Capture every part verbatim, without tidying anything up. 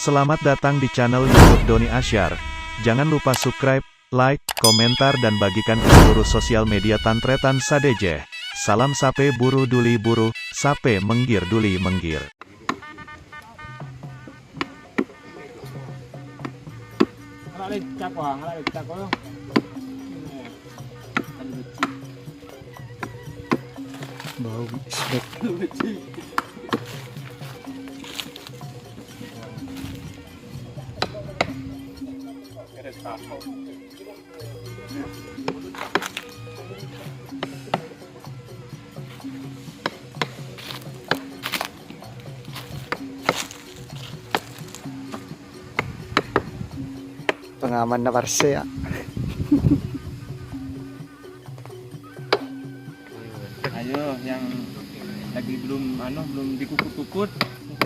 Selamat datang di channel YouTube Doni Asyar. Jangan lupa subscribe, like, komentar, dan bagikan ke seluruh sosial media tan-tarètan sadhâjâ. Salam sapè buru dhuli buru, sapè mèngghir dhuli mèngghir. Bau isbek. Pangamanna Parse, ya. Ayo, yang lagi belum, anu, belum dikukut-kukut,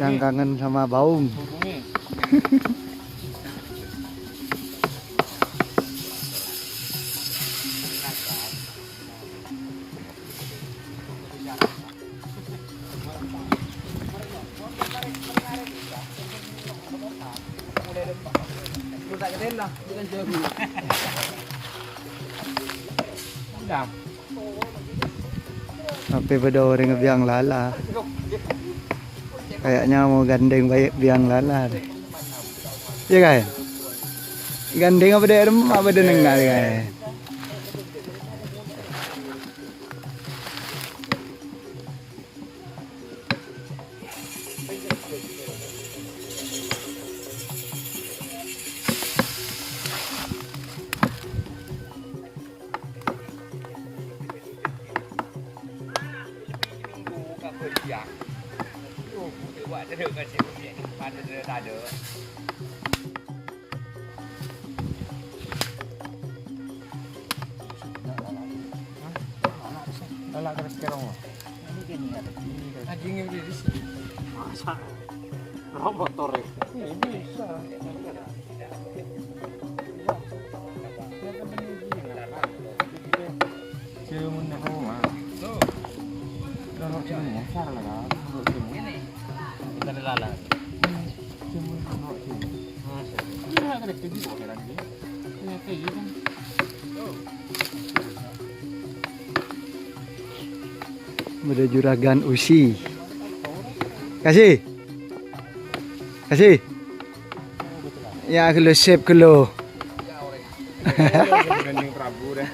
yang kangen sama baung. Hubungi. Udah. Apa bâdâ orèng biang lala? Kayaknya mau gandeng baik biang lala deh. Iya, kan? Gandeng apa dâ' remma apa dâ' nengnga', kan? Lalak terus kero. Anjingnya udah di sini. Masa? Roh motor ya? Ini bisa. Cuma rumah. Kalau cuma nyasar lah kan. Kalau cuma. Kita ada lalat. Cuma kalau cuma. Masa? Iya, ada kerja di bawah lagi. Ternyata iya kan. Bâdâ juragan usi. Kasih. Kasih. Ya, ghâllu sip ghâllu. Ghândhing Prabu deh.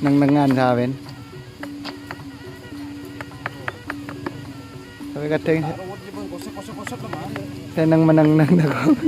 Neng-nengngan sawen. Tapi kadhâng seneng meneng-neng tako.